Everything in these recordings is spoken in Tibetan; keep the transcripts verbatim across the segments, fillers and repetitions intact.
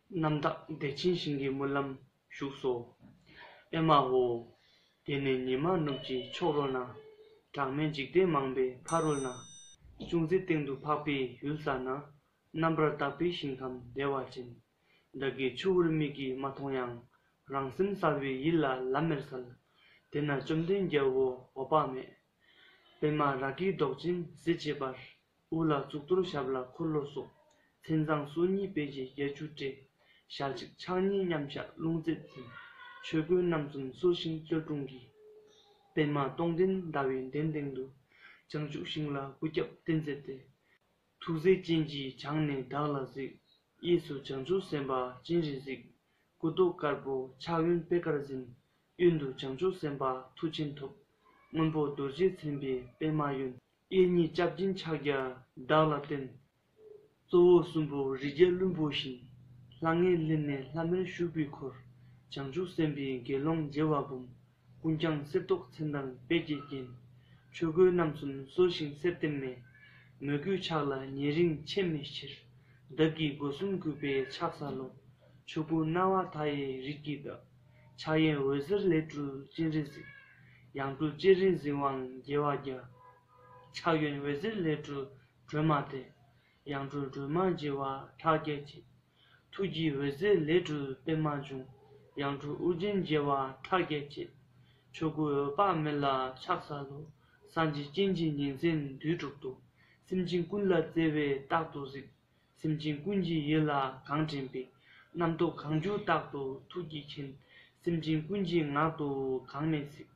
རྣམ་དག་བདེ་ཆེན་ཞིང་གི་སྨོན་ལམ་བཞུགས་སོ། ཨེ་མ་ཧོ། དེ་ནས་ཉི་མ་ནུབ་ཀྱི་ཕྱོགས་རོལ་ན། གྲངས་མེད་འཇིག་རྟེན་མང་པོའི་ཕ་རོལ་ན། ཅུང་ཟད་སྟེང་དུ་འཕགས་པའི་ཡུལ་ས་ན། རྣམ་པར་དག་པའི་ཞིང་ཁམས་བདེ་བ་ཅན། བདག་གི་ཆུ་བུར་མིག་གིས་མ་མཐོང་ཡང་། རང་སེམས་གསལ་བའི་ཡིད་ལ་ལམ་མེར་གསལ། དེ་ན་བཅོམ་ལྡན་རྒྱལ་པོ་འོད་དཔག་མེད། པདྨ་རཱ་གའི་མདོག་ཅན་གཟི་བརྗིད་འབར། དབུ་ལ་གཙུག་ཏོར་ཞབས་ལ་འཁོར་ལོ་སོགས། མཚན་བཟང་སོ་གཉིས་སྤོས་ཀྱི་རྒྱན་ཆ་སྤྲས། ཞལ་གཅིག་ཕྱག་གཉིས་མཉམ་གཞག་རླུང་རྩེ་འཛིན། ཆོས་གོས་རྣམ་གསུམ་གསོལ་ཞིང་ལྕགས་སྒྲོག་གིས། པདྨ་སྟོང་ལྡན་ཟླ་བའི་གདན་སྟེང་དུ། བྱང་ཆུབ་ཤིང་ལ་སྐུ་རྒྱབ་བརྟེན་མཛད་དེ། ཐུགས་རྗེ་ཅན་གྱིས་བྱང་ནས་བདག་ལ་གཟིགས། གཡས་སུ་བྱང་ཆུབ་སེམས་དཔའ་སྤྱན་རས་གཟིགས། སྐུ་མདོག་དཀར་པོ་ཕྱག་གཡོན་པད་དཀར་འཛིན། གཡོན་དུ་བྱང་ཆུབ་སེམས་དཔའ་མཐུ་ཆེན་ཐོབ། སྔོན་པོ་རྡོ་རྗེས་མཚན་པའི་པདྨ་གཡོན། གཡས་གཉིས་སྐྱབས་སྦྱིན་ཕྱག་རྒྱ་བདག་ལ་བསྟན། གཙོ་བོ་གསུམ་པོ་རིགས་བརྒྱ་བློན་པོ་བཞིན། ལྷང་ངེར་ལྷུང་ནས་ལྷམ་མེར་བཞུགས་པའི་འཁོར། བྱང་ཆུབ་སེམས་དཔའི་དགེ་སློང་བྱེ་བ་འབུམ། ཀུན་ཀྱང་གསེར་མདོག་མཚན་དང་དཔལ་གྱིས་བརྒྱན། ཆོས་གོས་རྣམ་གསུམ་གསོལ་ཞིང་གསེར་ལྡེམ་མས། མོས་གུས་ཕྱག་ལ་ཉེ་རིང་ཕྱེ་མེད་ཕྱིར། བདག་གི་སྒོ་གསུམ་གུས་པས་ཕྱག་འཚལ་ལོ། ཆོས་སྐུ་སྣང་བ་མཐའ་ཡས་རིགས་ཀྱི་བདག། ཕྱག་གཡས་འོད་ཟེར་ལས་སྤྲུལ་སྤྱན་རས་གཟིགས། ཡང་སྤྲུལ་སྤྱན་རས་གཟིགས་དབང་རྒྱལ་བ་རྒྱལ། ཕྱག་གཡོན་འོད་ཟེར་ལས་སྤྲུལ་སྒྲོལ་མ་སྟེ། ཡང་སྤྲུལ་སྒྲོལ་མ་བྱེ་བ་ཕྲག་བརྒྱ་བྱེད། ཐུགས་ཀྱི་འོད་ཟེར་ལས་སྤྲུལ་པདྨ་འབྱུང་། ཡང་སྤྲུལ་ཨོ་རྒྱན་བྱེ་བ་ཕྲག་བརྒྱ་བྱེད། ཆོས་སྐུ་འོད་དཔག་མེད་ལ་ཕྱག་འཚལ་ལོ། སངས་རྒྱས་སྤྱན་གྱི་ཉིན་མཚན་དུས་དྲུག་ཏུ། སེམས་ཅན་ཀུན་ལ་བརྩེ་བས་རྟག་ཏུ་གཟིགས། སེམས་ཅན་ཀུན་གྱི་ཡིད་ལ་གང་དྲན་པའི། རྣམ་རྟོག་གང་འགྱུ་རྟག་ཏུ་ཐུགས་ཀྱིས་མཁྱེན། སེམས་ཅན་ཀུན་གྱི་ངག་ཏུ་གང་སྨྲས་ཚིག།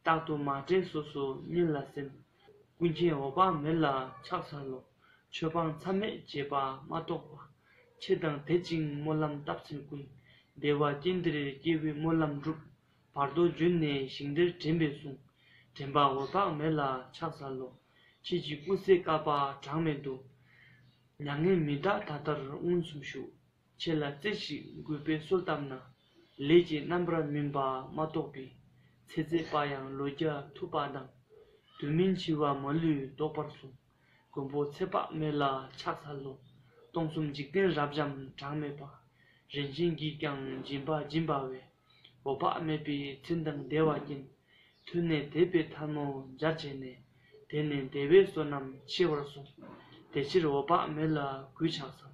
རྟག་ཏུ་མ་བྲལ་སོ་སོ་ཉིད་ལ་སེམས། ཀུན་མཁྱེན་འོད་དཔག་མེད་ལ་ཕྱག་འཚལ་ལོ། ཆོས་སྤང་མཚམས་མེད་བྱེད་པ་མ་གཏོགས་པ། ཆེ་དང་དད་ཅིང་སྨོན་ལམ་བཏབ་ཚད་ཀུན། བདེ་བ་ཅན་འདིར་སྐྱེ་བའི་སྨོན་ལམ་འགྲུབ། བར་དོ་བརྗོད་ནས་ཞིང་འདིར་དྲན་པས་གསུངས། དྲན་པ་འོད་དཔག་མེད་ལ་ཕྱག་འཚལ་ལོ། ཁྱེད་ཀྱི་སྐུ་ཚེ་བསྐལ་པ་གྲངས་མེད་དུ། མྱ་ངན་མི་འདའ་ད་ལྟར་མངོན་སུམ་བཞུགས། ཁྱེད་ལ་རྩེ་ཞིག་གུས་པས་གསོལ་བཏབ་ན། ལས་ཀྱི་རྣམ་པར་སྨིན་པ་མ་གཏོགས་པའི། ཚེ་ཟད་པ་ཡང་ལོ་བརྒྱ་ཐུབ་པ་དང་། དུས་མིན་འཆི་བ་མ་ལུས་བཟློག་པར་གསུངས། མགོན་པོ་ཚེ་དཔག་མེད་ལ་ཕྱག་འཚལ་ལོ། སྟོང་གསུམ་འཇིག་རྟེན་རབ་འབྱམས་གྲངས་མེད་པ། རིན་ཆེན་གྱིས་ཀྱང་སྦྱིན་པ་སྦྱིན་པ་བས། འོད་དཔག་མེད་པའི་མཚན་དང་བདེ་བ་ཅན། ཐོས་ནས་དད་པའི་ཐལ་མོ་སྦྱར་བྱས་ནས། དེ་ནས་བདེ་བའི་བསོད་ནམས་ཆེ་བར་གསུངས། དེ་ཕྱིར་འོད་དཔག་མེད་ལ་གུས་ཕྱག་འཚལ།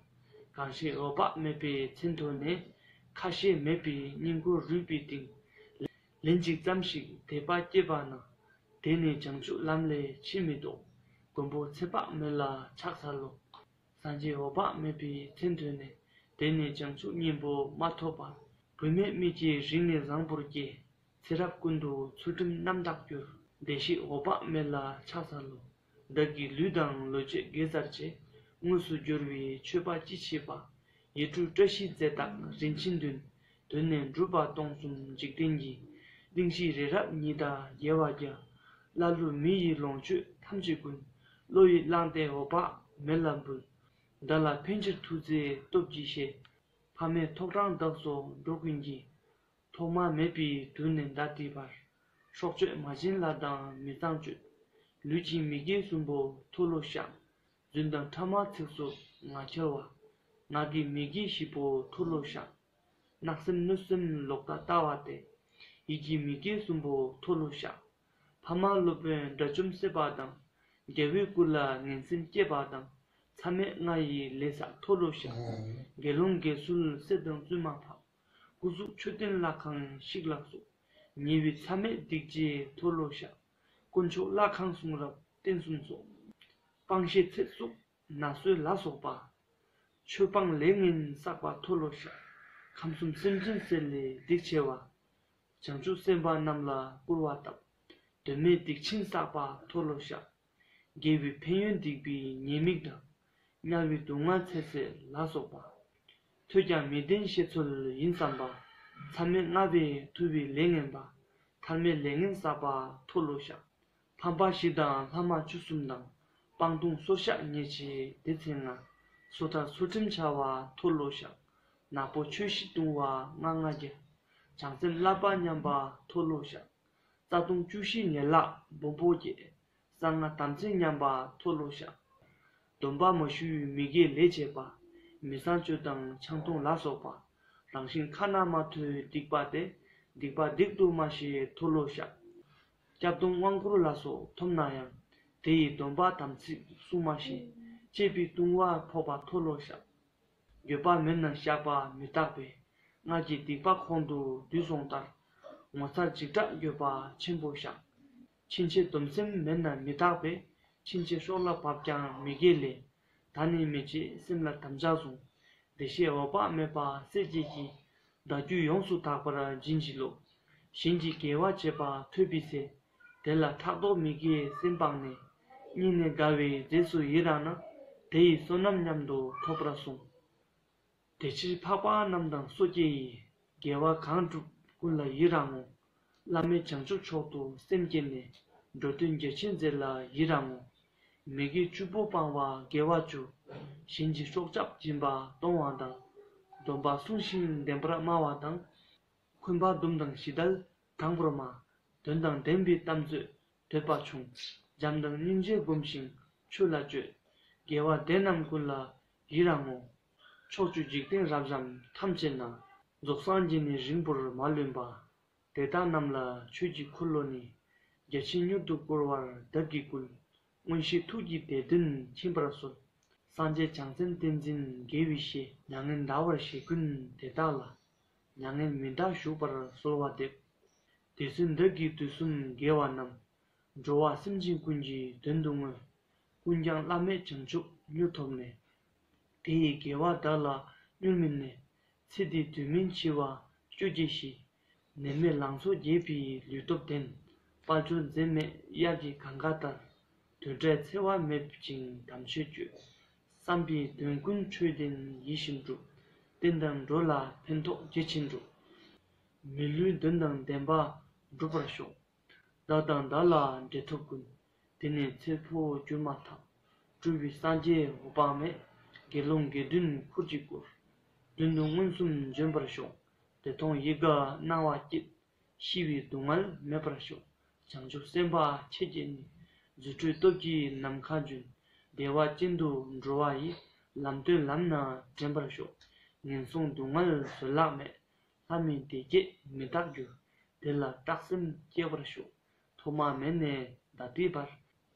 གང་ཞིག་འོད་དཔག་མེད་པའི་མཚན་ཐོས་ནས། ཁ་ཞེ་མེད་པའི་སྙིང་ཁོང་རུས་པའི་གཏིང་། ལན་གཅིག་ཙམ་ཞིག་དད་པ་སྐྱེས་པ་ན། དེ་ནི་བྱང་ཆུབ་ལམ་ལས་ཕྱིར་མི་ལྡོག། མགོན་པོ་ཚེ་དཔག་མེད་ལ་ཕྱག་འཚལ་ལོ། སངས་རྒྱས་འོད་དཔག་མེད་པའི་མཚན་ཐོས་ནས། དེ་ནི་བྱང་ཆུབ་གཉེན་པོ་མ་ཐོབ་པར། བུད་མེད་མིག་གི་རིང་ནས་བཟང་པོར་སྐྱེས། ཚེ་རབས་ཀུན་ཏུ་ཚུལ་ཁྲིམས་རྣམ་དག་གྱུར། བདེ་གཤེགས་འོད་དཔག་མེད་ལ་ཕྱག་འཚལ་ལོ། བདག་གི་ལུས་དང་ལོངས་སྤྱོད་དགེ་རྩར་བཅས། དངོས་སུ་འབྱོར་བའི་མཆོད་པ་ཅི་མཆིས་པ། ཡིད་སྤྲུལ་བཀྲ་ཤིས་རྫས་རྟགས་རིན་ཆེན་བདུན། དོན་ནི་འགྲུབ་པ་སྟོང་གསུམ་འཇིག་རྟེན་གྱི། གླིང་བཞི་རི་རབ་ཉི་ཟླ་རྒྱལ་བ་རྒྱལ། ཀླ་ཀློ་མི་ཡི་ལོངས་སྤྱོད་ཐམས་ཅད་ཀུན། བློ་ཡིས་བླངས་ཏེ་འོད་དཔག་མེད་ལ་འབུལ། བདག་ལ་ཕན་ཕྱིར་ཐུགས་རྗེའི་སྟོབས་ཀྱིས་བཞེས། ཕ་མས་ཐོག་དྲངས་བདག་སོགས་འགྲོ་ཀུན་གྱི། ཐོག་མ་མེད་པའི་དུས་ནས་ད་ལྟའི་བར། སྲོག་གཅོད་མ་བྱིན་ལྷ་དང་མི་ཚངས་སྤྱོད། ལུས་ཀྱི་མི་དགེ་གསུམ་པོ་མཐོལ་ལོ་བཤགས། རྫུན་དང་ཕྲ་མ་ཚིག་རྩུབ་ངག་འཁྱལ་བ། ངག་གི་མི་དགེ་བཞི་པོ་མཐོལ་ལོ་བཤགས། བརྣབ་སེམས་གནོད་སེམས་ལོག་ལྟ་ལྟ་བ་སྟེ། ཡིད་ཀྱི་མི་དགེ་གསུམ་པོ་མཐོལ་ལོ་བཤགས། ཕ་མ་སློབ་དཔོན་དགྲ་བཅོམ་བསད་པ་དང་། རྒྱལ་པོའི་སྐུ་ལ་ངན་སེམས་སྐྱེས་པ་དང་། མཚམས་མེད་ལྔ་ཡི་ལས་བསགས་མཐོལ་ལོ་བཤགས། དགེ་སློང་དགེ་ཚུལ་བསད་དང་བཙུན་མ་ཕབ། སྐུ་གཟུགས་མཆོད་རྟེན་ལྷ་ཁང་བཤིག་ལ་སོགས། ཉེ་བའི་མཚམས་མེད་སྡིག་བྱས་མཐོལ་ལོ་བཤགས། དཀོན་མཆོག་ལྷ་ཁང་གསུང་རབ་རྟེན་གསུམ་སོགས། སྤང་བྱའི་ཚེ་བསྲུབས་ན་གསོད་ལ་སོགས་པ། ཆོས་སྤང་ལས་ངན་བསགས་པ་མཐོལ་ལོ་བཤགས། ཁམས་གསུམ་སེམས་ཅན་བསད་ལས་སྡིག་ཆེ་བ། བྱང་ཆུབ་སེམས་དཔའ་རྣམས་ལ་སྐུར་བ་བཏབ། དོན་མེད་སྡིག་ཆེན་བསགས་པ་མཐོལ་ལོ་བཤགས། དགེ་བའི་ཕན་ཡོན་སྡིག་པའི་ཉེས་དམིགས་དང་། དམྱལ་བའི་སྡུག་བསྔལ་ཚེ་ཟད་ལ་སོགས་པ། ཐོས་ཀྱང་མི་བདེན་བཤད་ཚོད་ཡིན་བསམ་པ། མཚམས་མེད་ལྔ་པའི་ཐུབ་པའི་ལས་ངན་པ། ཐར་མེད་ལས་ངན་བསགས་པ་མཐོལ་ལོ་བཤགས། ཕམ་པ་བཞི་དང་ལྷག་མ་བཅུ་གསུམ་དང་། སྤང་ལྟུང་སོར་བཤགས་ཉེས་བྱས་སྡེ་ཚན་ལྔ། སོ་ཐར་ཚུལ་ཁྲིམས་འཆལ་བ་མཐོལ་ལོ་བཤགས། ནག་པོ་ཆོས་བཞི་ལྟུང་བ་ལྔ་ལྔ་བརྒྱ། བྱང་སེམས་བསླབ་པ་ཉམས་པ་མཐོལ་ལོ་བཤགས། རྩ་ལྟུང་བཅུ་བཞི་ངན་ལག་སྦོམ་པོ་བརྒྱད། གསང་སྔགས་དམ་ཚིག་ཉམས་པ་མཐོལ་ལོ་བཤགས། སྡོམ་པ་མ་ཞུ་བའི་མི་དགེ་ལས་བྱས་པ། མི་ཚངས་སྤྱོད་དང་ཆང་འཐུང་ལ་སོགས་པ། རང་བཞིན་ཁ་ན་མ་ཐོའི་སྡིག་པ་སྟེ། སྡིག་པ་སྡིག་ཏུ་མ་ཤེས་མཐོལ་ལོ་བཤགས། སྐྱབས་སྡོམ་དབང་བསྐུར་ལ་སོགས་ཐོབ་ན་ཡང་། དེ་ཡི་སྡོམ་པ་དམ་ཚིག་སྲུང་མ་ཤེས། བཅས་པའི་ལྟུང་བ་ཕོག་པ་མཐོལ་ལོ་བཤགས། འགྱོད་པ་མེད་ན་བཤགས་པ་མི་རྟག་པས། སྔར་གྱི་སྡིག་པ་ཁོང་དུ་དུས་སོང་ལྟར། ངོ་མཚར་འཇིགས་སྐྲག་འགྱོད་པ་ཆེན་པོ་བཤགས། ཕྱིན་ཆད་སྡོམ་སེམས་མེད་ན་མི་རྟག་པས། ཕྱིན་ཆད་སྲོག་ལ་བབ་ཀྱང་མི་དགེ་ལས། ད་ནི་མི་བྱེད་སེམས་ལ་དམ་བཅའ་བཟུང་། བདེ་གཤེགས་འོད་དཔག་མེད་པ་སྲས་བཅས་ཀྱིས། བདག་རྒྱུད་ཡོངས་སུ་དག་པར་བྱིན་གྱིས་རློབས། གཞན་གྱི་དགེ་བ་བྱེད་པ་ཐོས་པའི་ཚེ། དེ་ལ་ཕྲག་དོག་མི་དགེའི་སེམས་སྤངས་ནས། སྙིང་ནས་དགའ་བའི་རྗེས་སུ་ཡི་རང་ན། དེ་ཡི་བསོད་ནམས་མཉམ་དུ་ཐོབ་པར་གསུངས། དེ་ཕྱིར་འཕགས་པ་རྣམས་དང་སོ་སྐྱེ་ཡི། དགེ་བ་གང་བསྒྲུབས་ཀུན་ལ་ཡི་རང་ངོ་། བླ་མེད་བྱང་ཆུབ་མཆོག་ཏུ་སེམས་བསྐྱེད་ནས། འགྲོ་དོན་རྒྱ་ཆེན་མཛད་ལ་ཡི་རང་ངོ་། མི་དགེ་བཅུ་པོ་སྤང་བ་དགེ་བ་བཅུ། གཞན་གྱི་སྲོག་སྐྱབས་སྦྱིན་པ་གཏོང་བ་དང་། སྡོམ་པ་བསྲུང་ཞིང་བདེན་པར་སྨྲ་བ་དང་། འཁོན་པ་སྡུམ་དང་ཞི་དལ་དྲང་པོར་སྨྲ། དོན་དང་ལྡན་པའི་གཏམ་ཚོས་འདོད་པ་ཆུང་། བྱམས་དང་སྙིང་རྗེ་བསྒོམ་ཞིང་ཆོས་ལ་སྤྱོད། དགེ་བ་འདི་རྣམས་ཀུན་ལ་ཡི་རང་ངོ་། ཕྱོགས་བཅུའི་འཇིག་རྟེན་རབ་འབྱམས་ཐམས་ཅད་ན། རྫོགས་སངས་རྒྱས་ནས་རིང་པོར་མ་ལོན་པ། དེ་དག་རྣམས་ལ་ཆོས་ཀྱི་འཁོར་ལོ་ནས། རྒྱ་ཆེན་མྱུར་དུ་བསྐོར་བར་བདག་གིས་བསྐུལ། མངོན་ཤེས་ཐུགས་ཀྱིས་དེ་དོན་མཁྱེན་པར་གསོལ། སངས་རྒྱས་བྱང་སེམས་ཏིང་འཛིན་དགེ་བའི་བཤེས། མྱ་ངན་འདའ་བར་བཞེད་ཀུན་དེ་དག་ལ། མྱ་ངན་མི་འདའ་བཞུགས་པར་གསོལ་བ་འདེབས། དེ་ཚེ་བདག་གིས་དུས་གསུམ་དགེ་བ་རྣམས། འགྲོ་བ་སེམས་ཅན་ཀུན་གྱི་དོན་དུ་བསྔོས། ཀུན་ཀྱང་བླ་མེད་བྱང་ཆུབ་མྱུར་ཐོབ་ནས། དེ་ཡི་དགེ་བ་བདག་ལ་མྱུར་སྨིན་ནས། ཚེ་འདིའི་དུས་མིན་འཆི་བ་བཅོ་བརྒྱད་ཞི། ནད་མེད་ལང་ཚོ་རྒྱས་པའི་ལུས་སྟོབས་ལྡན། དཔལ་འབྱོར་འཛད་མེད་དབྱར་གྱི་གངྒཱ་ལྟར། དུས་འབྲས་འཚེ་བ་མེད་ཅིང་དམ་ཆོས་སྤྱོད། བསམ་པའི་དོན་ཀུན་ཆོས་བདེན་ཡིད་བཞིན་འགྲུབ། བསྟན་དང་འགྲོ་ལ་ཕན་ཐོགས་རྒྱ་ཆེན་འགྲུབ། མི་ལུས་དོན་དང་ལྡན་པ་འགྲུབ་པར་ཤོག། བདག་དང་བདག་ལ་འབྲེལ་ཐོགས་ཀུན། དེ་ནས་ཚེ་འཕོ་འགྱུར་མ་ཐག། སྤྲུལ་པའི་སངས་རྒྱས་འོད་དཔག་མེད། དགེ་སློང་དགེ་འདུན་འཁོར་གྱིས་བསྐོར། མདུན་དུ་མངོན་སུམ་འབྱོན་པར་ཤོག། དེ་མཐོང་ཡིད་དགའ་སྣང་བ་སྐྱིད། ཤི་བའི་སྡུག་བསྔལ་མེད་པར་ཤོག། བྱང་ཆུབ་སེམས་དཔའ་མཆེད་བརྒྱད་ནི། རྫུ་འཕྲུལ་སྟོབས་ཀྱིས་ནམ་མཁའ་འབྱོན། བདེ་བ་ཅན་དུ་འགྲོ་བ་ཡི། ལམ་སྟོན་ལམ་སྣ་འདྲེན་པར་ཤོག། ངན་སོང་སྡུག་བསྔལ་བཟོད་གླགས་མེད། ལྷ་མིན་སྡེ་བརྒྱད་མི་རྟག་འགྱུར། དེ་ལ་སྐྲག་སེམས་སྐྱེ་བར་ཤོག། ཐོག་མ་མེད་ནས་ད་ལྟའི་བར།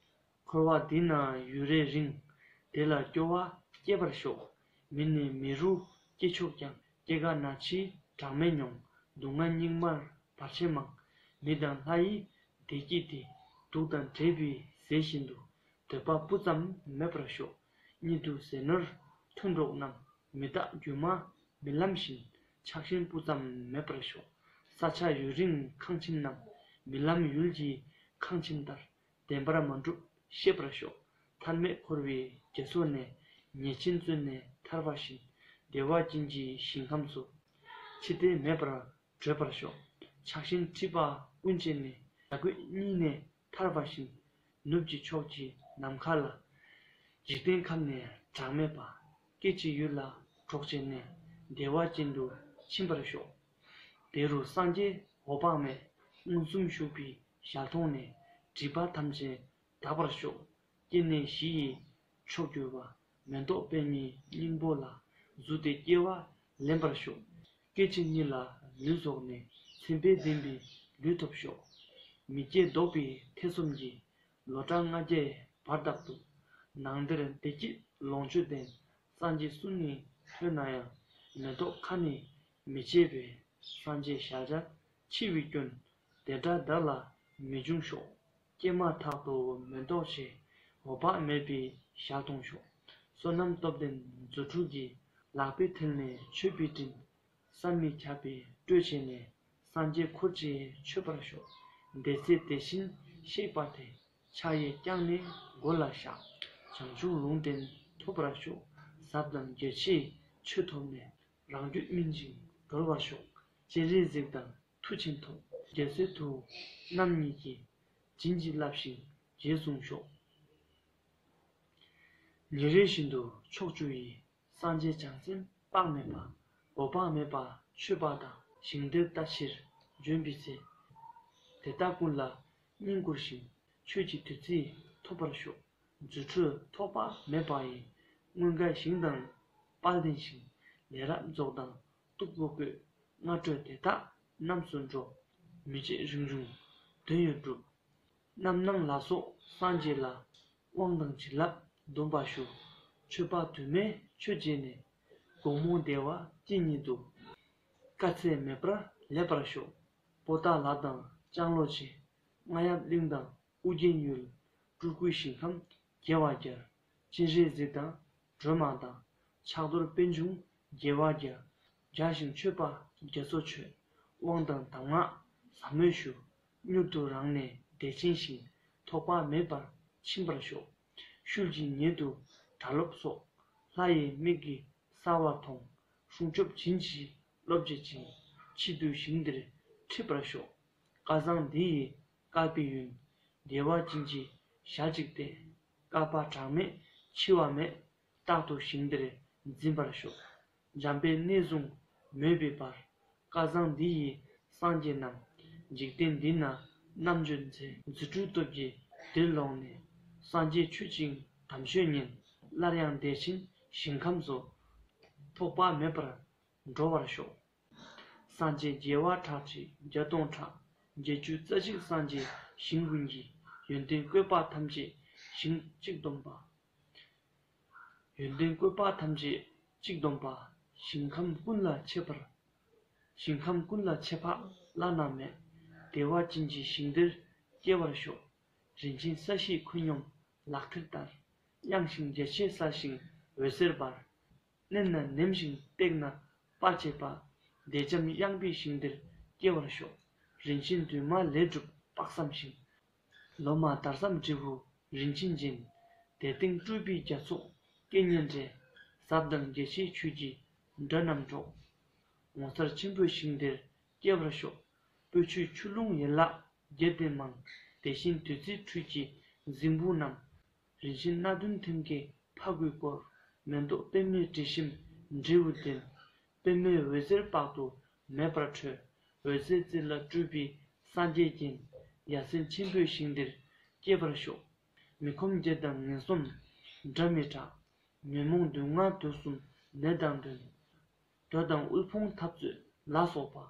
འཁོར་བ་འདི་ན་ཡུན་རེ་རིང་། དེ་ལ་སྐྱོ་བ་སྐྱེ་བར་ཤོག། མི་ནས་མི་རུ་སྐྱེ་ཆོག་ཀྱང་། སྐྱེ་རྒ་ན་འཆིའི་གྲངས་མེད་མྱོང་། སྡུག་བསྔལ་སྙིགས་མར་བར་ཆད་མང་། མི་དང་ལྷ་ཡི་བདེ་སྐྱིད་དེ། དུག་དང་འདྲེས་པའི་ཟས་བཞིན་དུ། འདོད་པ་སྤུ་ཙམ་མེད་པར་ཤོག། གཉིད་དུ་ཟས་ནོར་མཐུན་གྲོགས་རྣམས། མི་རྟག་སྒྱུ་མ་རྨི་ལམ་བཞིན། ཆགས་ཞེན་སྤུ་ཙམ་མེད་པར་ཤོག། ས་ཆ་ཡུན་རིང་ཁང་ཁྱིམ་རྣམས། རྨི་ལམ་ཡུལ་གྱི་ཁང་ཁྱིམ་ལྟར། བདེན་པར་མ་གྲུབ་ཤེས་པར་ཤོག། ཐར་མེད་འཁོར་བའི་རྒྱ་མཚོ་ནས། ཉེས་ཆེན་བཙོན་ནས་ཐར་བ་བཞིན། བདེ་བ་ཅན་གྱི་ཞིང་ཁམས་སུ། འཆི་ལྟས་མེད་པར་བགྲོད་པར་ཤོག། ཆགས་ཞེན་འཁྲིས་པ་ཀུན་བཅད་ནས། བྱ་རྒོད་རྙི་ནས་ཐར་བ་བཞིན། ནུབ་ཀྱི་ཕྱོགས་ཀྱི་ནམ་མཁའ་ལ། འཇིག་རྟེན་ཁམས་ནས་གྲངས་མེད་པ། སྐད་ཅིག་ཡུད་ལ་གྲོགས་བྱས་ནས། བདེ་བ་ཅན་དུ་ཕྱིན་པར་ཤོག། དེ་རུ་སངས་རྒྱས་འོད་དཔག་མེད། མངོན་སུམ་བཞུགས་པའི་ཞལ་མཐོང་ནས། སྒྲིབ་པ་ཐམས་ཅད་དག་པར་ཤོག། སྐྱེ་གནས་བཞི་ཡི་མཆོག་གྱུར་པ། མེ་ཏོག་པདྨའི་སྙིང་པོ་ལ། བརྫུས་ཏེ་སྐྱེ་བ་ལེན་པར་ཤོག། སྐད་ཅིག་གཉིས་ལ་ལུས་རྫོགས་ནས། མཚན་དཔེ་ལྡན་པའི་ལུས་ཐོབ་ཤོག། མི་སྐྱེ་ལྡོག་པའི་ཐེ་ཚོམ་གྱིས། ལོ་གྲངས་ལྔ་བརྒྱའི་བར་དག་ཏུ། ནང་དེར་བདེ་སྐྱིད་ལོངས་སྤྱོད་ལྡན། སངས་རྒྱས་གསུང་ནི་ཐོས་ན་ཡང་། མེ་ཏོག་ཁ་ནས་མི་བརྗེད་པའི། སངས་རྒྱས་ཞལ་མཇལ་འཆི་བའི་སྐྱོན། དེ་འདྲ་བདག་ལ་མི་འབྱུང་ཤོག། སྐྱེས་མ་ཐག་ཏུ་མེ་ཏོག་བཞད། འོད་དཔག་མེད་པའི་ཞལ་མཐོང་ཤོག། བསོད་ནམས་སྟོབས་ལྡན་རྫུ་འཕྲུལ་གྱིས། ལག་པའི་མཐིལ་ནས་མཆོད་པའི་སྤྲིན། བསམ་མི་ཁྱབ་པའི་སྤྲོས་བྱས་ནས། སངས་རྒྱས་འཁོར་བཅས་མཆོད་པར་ཤོག། དེ་ཚེ་དེ་བཞིན་གཤེགས་པ་དེ། ཕྱག་གཡས་བརྐྱངས་ནས་མགོ་ལ་བཞག། བྱང་ཆུབ་ལུང་བསྟན་ཐོབ་པར་ཤོག། ཟབ་དང་རྒྱ་ཆེའི་ཆོས་ཐོབ་ནས། རང་རྒྱུད་སྨིན་ཅིང་གྲོལ་བར་ཤོག། སྤྱན་རས་གཟིགས་དང་མཐུ་ཆེན་ཐོབ། རྒྱལ་སྲས་ཐུ་བོ་རྣམ་གཉིས་ཀྱིས། བྱིན་གྱིས་བརླབས་ཤིང་རྗེས་བཟུང་ཤོག། ཉིན་རེ་བཞིན་དུ་ཕྱོགས་བཅུ་ཡི། སངས་རྒྱས་བྱང་སེམས་དཔག་མེད་པ། འོད་དཔག་མེད་པ་མཆོད་པ་དང་། ཞིང་དེར་ལྟ་ཕྱིར་བྱོན་པའི་ཚེ། དེ་དག་ཀུན་ལ་བསྙེན་བཀུར་ཞིང་། ཆོས་ཀྱི་བདུད་རྩི་ཐོབ་པར་ཤོག། རྫུ་འཕྲུལ་ཐོགས་པ་མེད་པ་ཡིས། མངོན་དགའ་ཞིང་དང་དཔལ་ལྡན་ཞིང་། ལས་རབ་རྫོགས་དང་། གཙུག་ཕུད་བཀོད། སྔ་དྲོ་དེ་དག་རྣམས་སུ་འགྲོ། མི་བརྗེད་རིན་འབྱུང་དོན་ཡོད་འགྲུབ། རྣམ་སྣང་ལ་སོགས་སངས་རྒྱས་ལ། དབང་དང་བྱིན་རླབས་སྡོམ་པ་ཞུ། མཆོད་པ་དུ་མས་མཆོད་བྱས་ནས། དགོང་མོ་བདེ་བ་ཅན་ཉིད་དུ། དཀའ་ཚེགས་མེད་པར་ལེགས་པར་ཤོག། པོ་ཏ་ལ་དང་ལྕང་ལོ་ཆེ། རྔ་ཡབ་གླིང་དང་ཨུ་རྒྱན་ཡུལ། སྤྲུལ་སྐུའི་ཞིང་ཁམས་རྒྱས་པར་གྱུར། སྤྱན་རས་གཟིགས་དང་སྒྲོལ་མ་དང་། ཕྱག་རྡོར་པད་འབྱུང་རྒྱས་པར་གྱུར། བརྒྱ་ཞིང་མཆོད་པ་རྒྱ་མཚོ་མཆོད། དབང་དང་གདམས་ངག་ཟབ་མོ་ཞུ། མྱུར་དུ་རང་གནས་བདེ་ཆེན་ཞིང་། ཐོགས་པ་མེད་པར་ཕྱིན་པར་ཤོག། ཤུལ་གྱི་ཉེ་དུ་གྲྭ་སློབ་སོགས། ལྷ་ཡི་མིག་གིས་གསལ་བར་མཐོང་། སྲུང་སྐྱོབ་བྱིན་གྱིས་རློབ་བྱེད་ཅིང་། ཆེད་དུ་ཞིང་འདིར་ཁྲིད་པར་ཤོག། བསྐལ་བཟང་འདི་ཡི་བསྐལ་པའི་ཡུན། བདེ་བ་ཅན་གྱི་ཞལ་གཅིག་བསྟན། བསྐལ་པ་གྲངས་མེད་འཆི་བ་མེད། རྟག་ཏུ་ཞིང་འདིར་འཛིན་པར་ཤོག། འཇམ་དཔལ་གནས་བཟུང་མོས་པའི་བར། བསྐལ་བཟང་འདི་ཡི་སངས་རྒྱས་རྣམས། འཇིག་རྟེན་འདི་ན་རྣམ་འབྱོན་ཚེ། རྫུ་འཕྲུལ་སྟོབས་ཀྱིས་འདིར་ལོག་ནས། སངས་རྒྱས་མཆོད་ཅིང་དམ་ཆོས་ཉན། སླར་ཡང་བདེ་ཆེན་ཞིང་ཁམས་སུ། ཐོགས་པ་མེད་པར་འགྲོ་བར་ཤོག། སངས་རྒྱས་རྒྱལ་བ་ཁྲག་ཁྲིག་བརྒྱ་སྟོང་ཕྲག། བརྒྱད་ཅུ་རྩ་གཅིག་སངས་རྒྱས་ཞིང་ཀུན་གྱི། ཡོན་ཏན་བཀོད་པ་ཐམས་ཅད་ཞིང་གཅིག་བསྡོམས་པ། ཡོན་ཏན་བཀོད་པ་ཐམས་ཅད་གཅིག་བསྡོམས་པ། ཞིང་ཁམས་ཀུན་ལ་ཁྱབ་པར། ཞིང་ཁམས་ཀུན་ལ་ཁྱབ་པ་བླ་ན་མེད། བདེ་བ་ཅན་གྱི་ཞིང་འདིར་སྐྱེ་བར་ཤོག། རིན་ཆེན་ས་གཞིའི་ཁུངས་སྙོམས་ལག་མཐིལ་ལྟར། གཡང་ཞིང་རྒྱ་ཆེ་གསལ་ཞིང་འོད་ཟེར་འབར། མནན་ན་ནེམ་ཞིང་བཏེགས་ན་སྤར་བྱེད་པ། བདེ་འཇམ་གཡང་པའི་ཞིང་འདིར་སྐྱེ་བར་ཤོག། རིན་ཆེན་འདུས་མ་ལས་གྲུབ་དཔག་བསམ་ཤིང་། ལོ་མ་དར་ཟབ་འབྲས་བུ་རིན་ཆེན་ཅན། དེ་སྟེང་སྤྲུལ་པའི་རྒྱ་མཚོ་སྐད་སྙན་སྒྲས། ཟབ་དང་རྒྱ་ཆེའི་ཆོས་ཀྱི་སྒྲ་རྣམས་སྒྲོག། ངོ་མཚར་ཆེན་པོའི་ཞིང་འདིར་སྐྱེ་བར་ཤོག། སྤོས་ཆུའི་ཆུ་ཀླུང་ཡན་ལག་བརྒྱད་ལྡན་མང་། དེ་བཞིན་བདུད་རྩིའི་ཁྲུས་ཀྱི་རྫིང་བུ་རྣམས། རིན་ཆེན་སྣ་བདུན་ཐེམ་སྐས་ཕ་གུས་བསྐོར། མེ་ཏོག་པདྨའི་དྲི་ཞིམ་འབྲས་བུ་ལྡན། པདྨའི་འོད་ཟེར་དཔག་ཏུ་མེད་པར་འཕྲོས། འོད་ཟེར་རྩེ་ལ་སྤྲུལ་པའི་སངས་རྒྱས་བརྒྱན། ཡ་མཚན་ཆེན་པོའི་ཞིང་འདིར་སྐྱེ་བར་ཤོག། མི་ཁོམ་བརྒྱད་དང་ངན་སོང་སྒྲ་མི་གྲག། ཉོན་མོངས་དུག་ལྔ་དུག་གསུམ་ནད་དང་གདོན། འགྲོ་དང་དབུལ་ཕོངས་འཐབ་རྩོད་ལ་སོགས་པ།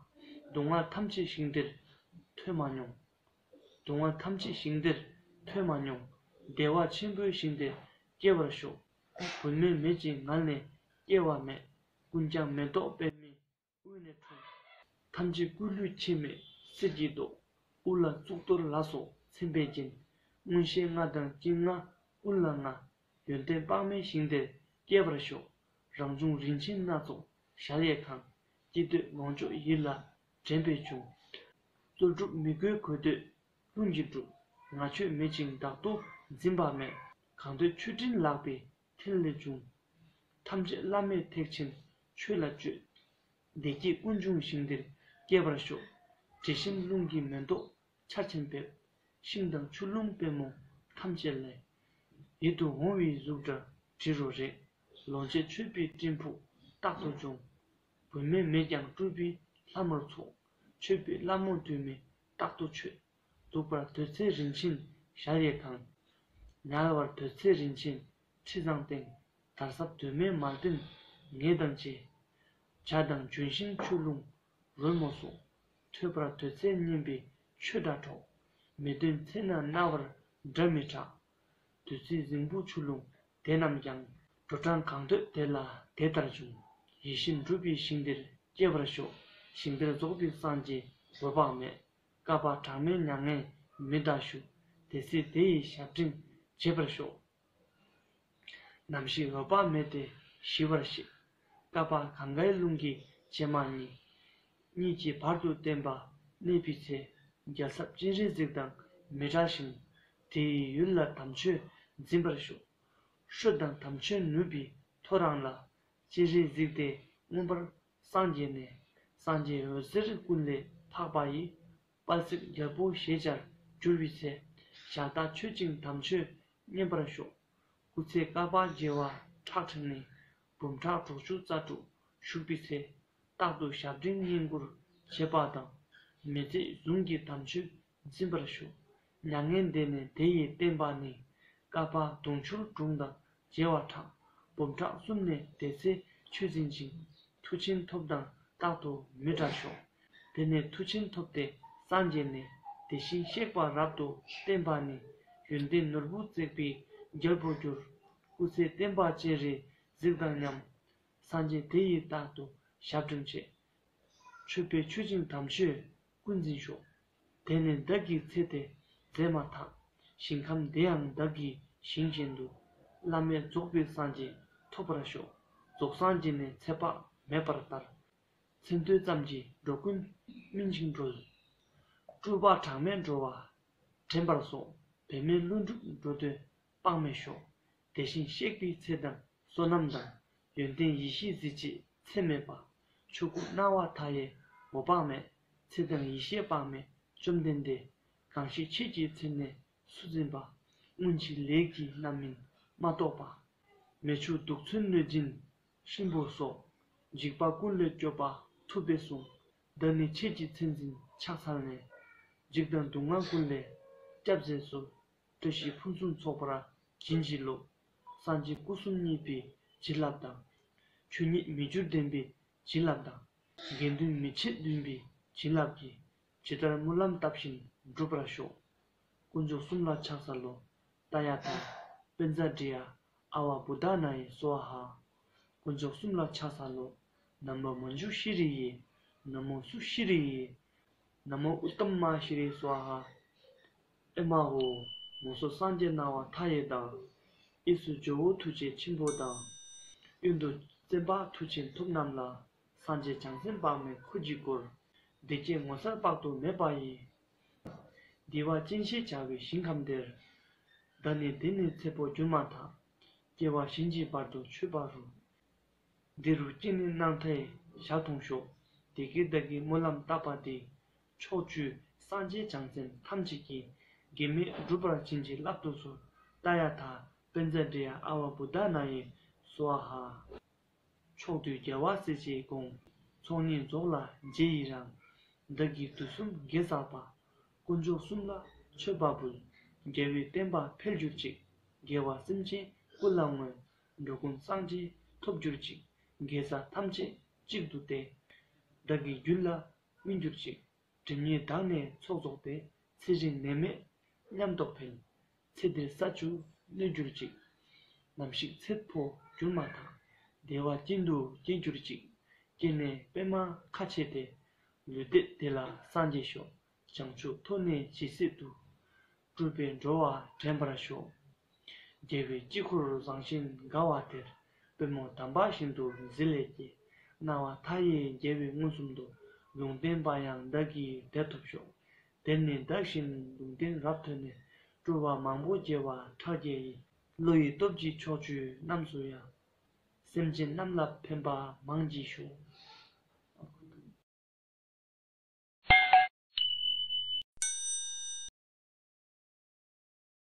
སྡུག་བསྔལ་ཐམས་ཅད་ཞིང་འདིར་ཐོས་མ་མྱོང་། སྡུག་བསྔལ་ཐམས་ཅད་ཞིང་འདིར་ཐོས་མ་མྱོང་། བདེ་བ་ཆེན་པོའི་ཞིང་འདིར་སྐྱེ་བར་ཤོག། བུད་མེད་མེད་ཅིང་ངལ་ནས་སྐྱེ་བ་མེད། ཀུན་ཀྱང་མེ་ཏོག་པདྨའི་དབུས་ནས་འཁྲུངས། ཐམས་ཅད་སྐུ་ལུས་འཆི་མེད་གསེར་གྱི་མདོག། དབུ་ལ་གཙུག་ཏོར་ལ་སོགས་མཚན་དཔེས་བརྒྱན། མངོན་ཤེས་ལྔ་དང་སྤྱན་ལྔ་ཀུན་ལ་མངའ། ཡོན་ཏན་དཔག་མེད་ཞིང་འདིར་སྐྱེ་བར་ཤོག། རང་བྱུང་རིན་ཆེན་སྣ་ཚོགས་གཞལ་ཡས་ཁང་། ཅི་འདོད་ལོངས་སྤྱོད་ཡིད་ལ་དྲན་པས་འབྱུང་། རྩོལ་སྒྲུབ་མི་དགོས་དགོས་འདོད་ཀུན་གྱིས་འགྲུབ། ང་མཆོད་མེད་ཅིང་བདག་ཏུ་འཛིན་པ་མེད། གང་འདོད་མཆོད་སྤྲིན་ལག་པའི་ཐད་ལས་འབྱུང་། ཐམས་ཅད་བླ་མེད་ཐེག་ཆེན་ཆོས་ལ་སྤྱོད། བདེ་སྐྱིད་ཀུན་འབྱུང་ཞིང་འདིར་སྐྱེ་བར་ཤོག། དྲི་ཞིམ་རླུང་གི་མེ་ཏོག་ཆར་ཆེན་འབེབས། ཤིང་དང་ཆུ་ཀླུང་པད་མོ་ཐམས་ཅད་ལས། ཡིད་དུ་འོང་བའི་གཟུགས་སྒྲ་དྲི་རོ་རེག། ལོངས་སྤྱོད་མཆོད་པའི་སྤྲིན་ཕུང་རྟག་ཏུ་འབྱུང་། བུད་མེད་མེད་ཀྱང་སྤྲུལ་པའི་ལྷ་མོར་ཚོགས། མཆོད་པའི་ལྷ་མོ་དུ་མས་རྟག་ཏུ་མཆོད། འདུག་པར་དུས་ཚེ་རིན་ཆེན་གཞལ་ཡས་ཁང་། ཉལ་བར་དུས་ཚེ་རིན་ཆེན་ཁྲི་བཟང་སྟེང་། དར་ཟབ་དུ་མས་མལ་སྟན་ངད་དང་བཅས། ཇ་དང་ལྗོན་ཤིང་ཆུ་ཀླུང་རོལ་མོ་སོགས། ཐོས་པར་དུས་ཚེ་སྙན་པའི་ཆོས་སྒྲ་སྒྲོག། མི་འདོད་ཚེ་ན་རྣ་བར་སྒྲ་མི་གྲག། བདུད་རྩིའི་རྫིང་བུ་ཆུ་ཀླུང་དེ་རྣམས་ཀྱང་། འགྲོ་གྲང་གང་འདོད་དེ་ལ་དེ་ལྟར་འབྱུང་། ཡིད་བཞིན་འགྲུབ་པའི་ཞིང་འདིར་སྐྱེ་བར་ཤོག། ཞིང་འདིར་རྫོགས་པའི་སངས་རྒྱས་འོད་དཔག་མེད། བསྐལ་པ་གྲངས་མེད་མྱ་ངན་མི་འདའ་ཞུ། དེ་སྲིད་དེ་ཡི་ཞབས་འབྲིང་བྱེད་པར་ཤོག། ནམ་ཞིག་འོད་དཔག་མེད་དེ་ཞི་བར་གཤེགས། བསྐལ་པ་གངྒཱའི་ཀླུང་གི་བྱེ་མ་སྙེད། གཉིས་ཀྱི་བར་དུ་བསྟན་པ་གནས་པའི་ཚེ། རྒྱལ་ཚབ་སྤྱན་རས་གཟིགས་དང་མི་འབྲལ་ཞིང་། དེ་ཡི་ཡུལ་ལ་དམ་ཆོས་འཛིན་པར་ཤོག། ཧྲུལ་དང་དམ་ཆོས་ནུབ་པའི་ཐོ་རངས་ལ། སྤྱན་རས་གཟིགས་དེ་མངོན་པར་སངས་རྒྱས་ནས། སངས་རྒྱས་འོད་ཟེར་ཀུན་ལས་འཕགས་པ་ཡི། དཔལ་བརྩེགས་རྒྱལ་པོ་ཞེས་བྱར་གྱུར་པའི་ཚེ། ཞལ་ལྟ་མཆོད་ཅིང་དམ་ཆོས་མཉན་པར་ཤོག། སྐུ་ཚེ་བསྐལ་པ་བྱེ་བ་ཕྲག་ཕྲིགས་ནས། འབུམ་ཕྲག་དྲུག་ཅུ་རྩ་དྲུག་བཞུགས་པའི་ཚེ། རྟག་ཏུ་ཞབས་འབྲིང་བསྙེན་བཀུར་བྱེད་པ་དང་། མི་ཚེ་ཟུང་གིས་དམ་ཆོས་འཛིན་པར་ཤོག། མྱ་ངན་འདས་ནས་དེ་ཡི་བསྟན་པ་ནི། བསྐལ་པ་དུང་ཕྱུར་དྲུག་དང་བྱེ་བ་ཕྲག། འབུམ་ཕྲག་གསུམ་ནས་དེ་ཚེ་ཆོས་འཛིན་ཅིང་། མཐུ་ཆེན་ཐོབ་དང་ རྟག་ཏུ་མི་བྲལ་ཤོག། དེ་ནས་མཐུ་ཆེན་ཐོབ་སྟེ་སངས་རྒྱས་ནས། དེ་བཞིན་གཤེགས་པ་རབ་ཏུ་བརྟན་པ་ནི། ཡོན་ཏན་ནོར་བུ་བརྩེགས་པའི་རྒྱལ་པོར་གྱུར། སྐུ་ཚེ་བརྟན་པ་སྤྱན་རས་གཟིགས་དང་མཉམ། སངས་རྒྱས་དེ་ཡི་རྟག་ཏུ་ཞབས་དྲུང་བཅས། མཆོད་པའི་མཆོད་ཅིང་དམ་ཆོས་ཀུན་འཛིན་ཤོག། དེ་ནས་བདག་གི་ཚེ་དེ་མཛད་མ་ཐག། ཞིང་ཁམས་དེ་ཡང་བདག་གི་ཞིང་བཞིན་དུ། བླ་མེད་རྫོགས་པའི་སངས་རྒྱས་ཐོབ་པར་ཤོག། རྫོགས་སངས་རྒྱས་ནས་ཚེ་དཔག་མེད་པར་དར། མཚན་ཐོས་ཙམ་གྱིས་འགྲོ་ཀུན་སྨིན་ཅིང་གྲོལ། སྤྲུལ་པ་གྲངས་མེད་འགྲོ་བ་འདྲེན་པར་གསོལ། འབད་མེད་ཀླུ་སྒྲུབ་འགྲོ་དོན་དཔག་མེད་ཤོག། དེ་བཞིན་གཤེགས་པའི་ཚེ་དང་བསོད་ནམས་དང་། ཡོན་ཏན་ཡེ་ཤེས་གཟི་བརྗིད་ཚད་མེད་པ། ཆོས་སྐུ་སྣང་བ་མཐའ་ཡས་འོད་དཔག་མེད། ཚེ་དང་ཡེ་ཤེས་དཔག་མེད་བཅོམ་ལྡན་འདས། གང་ཞིག་ཁྱེད་ཀྱི་མཚན་ནས་སུ་འཛིན་པ། སྔོན་གྱི་ལས་ཀྱི་རྣམ་སྨིན་མ་གཏོགས་པ། མེ་ཆུ་དུག་མཚོན་གནོད་སྦྱིན་སྲིན་པོ་སོགས། འཇིགས་པ་ཀུན་ལས་སྐྱོབ་པ་ཐུབ་པས་གསུངས། བདག་ནི་ཁྱེད་ཀྱི་མཚན་འཛིན་ཕྱག་འཚལ་ནས། འཇིགས་དང་སྡུག་བསྔལ་ཀུན་ལས་སྐྱབས་མཛད་གསོལ། བཀྲ་ཤིས་ཕུན་སུམ་ཚོགས་པར་བྱིན་གྱིས་རློབས། སངས་རྒྱས་སྐུ་གསུམ་བརྙེས་པའི་བྱིན་རླབས་དང་། ཆོས་ཉིད་མི་འགྱུར་བདེན་པའི་བྱིན་རླབས་དང་། དགེ་འདུན་མི་ཕྱེད་བདུན་པའི་བྱིན་རླབས་ཀྱིས། ཇི་ལྟར་སྨོན་ལམ་བཏབ་བཞིན་འགྲུབ་པར་ཤོག། དཀོན་མཆོག་གསུམ་ལ་ཕྱག་འཚལ་ལོ། ཏདྱ་ཐཱ། པཉྩ་དྲི་ཡ་ཨ་བ་བུདྡྷ་ན་ཡེ་སྭཱ་ཧཱ། དཀོན་མཆོག་གསུམ་ལ་ཕྱག་འཚལ་ལོ། ན་མོ་མཉྫུ་ཤྲཱི་ཡེ། ན་མོ་སུ་ཤྲཱི་ཡེ། ན་མོ་ཨུཏྟ་མ་ཤྲཱི་སྭཱ་ཧཱ། ཨེ་མ་ཧོ། ངོ་སོ་སངས་རྒྱས་སྣང་བ་མཐའ་ཡས་དང་། གཡས་སུ་ཇོ་བོ་ཐུགས་རྗེ་ཆེན་པོ་དང་། གཡོན་དུ་བཙན་པ་མཐུ་ཆེན་ཐུབ་རྣམས་ལ། སངས་རྒྱས་བྱང་སེམས་དཔག་མེད་འཁོར་གྱིས་བསྐོར། བདེ་སྐྱིད་ངོ་མཚར་དཔག་ཏུ་མེད་པ་ཡིས། བདེ་བ་ཅན་ཞེས་བྱ་བའི་ཞིང་ཁམས་དེར། བདག་ནི་འདི་ནས་ཚེ་འཕོས་གྱུར་མ་ཐག། སྐྱེ་བ་གཞན་གྱི་བར་དུ་ཆོད་པ་རུ། འདི་རུ་སྐྱེས་ནས་སྣང་མཐའི་ཞལ་མཐོང་ཤོག། དེ་སྐད་བདག་གིས་སྨོན་ལམ་བཏབ་པ་དེ། ཕྱོགས་བཅུའི་སངས་རྒྱས་བྱང་སེམས་ཐམས་ཅད་ཀྱིས། གེགས་མེད་འགྲུབ་པར་བྱིན་གྱིས་བརླབ་ཏུ་གསོལ། ཏདྱ་ཐཱ། པཉྩ་དྲི་ཡ་ཨ་བ་བུདྡྷ་ན་ཡེ་སྭཱ་ཧཱ། ཕྱོགས་དུས་རྒྱལ་བ་སྲས་བཅས་དགོངས། ཚོགས་གཉིས་རྫོགས་ལ་རྗེས་ཡི་རང་། བདག་གིས་དུས་གསུམ་དགེ་བསགས་པ། དཀོན་མཆོག་གསུམ་ལ་མཆོད་པ་འབུལ། རྒྱལ་བའི་བསྟན་པ་འཕེལ་གྱུར་ཅིག། རྒྱལ་བ་སེམས་ཅན་ཀུན་ལ་མངོན། འགྲོ་ཀུན་སངས་རྒྱས་ཐོབ་གྱུར་ཅིག། དགེ་རྩ་ཐམས་ཅད་གཅིག་ཏུ་བསྟེན། བདག་གི་རྒྱུད་ལ་སྨིན་གྱུར་ཅིག། སྒྲིབ་གཉིས་དག་ནས་ཚོགས་རྫོགས་ཏེ། ཚེ་རིང་ནད་མེད་ཉམས་རྟོགས་འཕེལ། ཚེ་འདིར་ས་བཅུ་གནས་གྱུར་ཅིག། ནམ་ཞིག་ཚེ་འཕོས་གྱུར་མ་ཐག། བདེ་བ་ཅན་དུ་སྐྱེ་གྱུར་ཅིག། སྐྱེས་ནས་པདྨ་ཁ་ཕྱེ་སྟེ། ལུས་བདེ་དེ་ལ་སངས་རྒྱས་ཤོག། བྱང་ཆུབ་ཐོབ་ནས་ཇི་སྲིད་དུ། སྤྲུལ་པས་འགྲོ་བ་འདྲེན་པར་ཤོག། རྒྱལ་བའི་དཀྱིལ་འཁོར་བཟང་ཞིང་དགའ་བ་དེར། པདྨོ་དམ་པ་ཞིང་དུ་གཟིགས་ལས་སྐྱེས། སྣང་བ་མཐའ་ཡས་རྒྱལ་བས་མངོན་སུམ་དུ། ལུང་བསྟན་པ་ཡང་བདག་གིས་དེར་ཐོབ་ཤོག། དེར་ནི་བདག་བཞིན་ལུང་བསྟན་རབ་ཐོས་ནས། སྤྲུལ་པ་མང་པོ་སྐྱེ་བ་ཕྲག་བརྒྱ་ཡི། བློ་ཡི་སྟོབས་ཀྱིས་ཕྱོགས་བཅུ་རྣམས་སུ་ཡང་། སེམས་ཅན་རྣམས་ལ་ཕན་པ་མང་བགྱིད་ཤོག།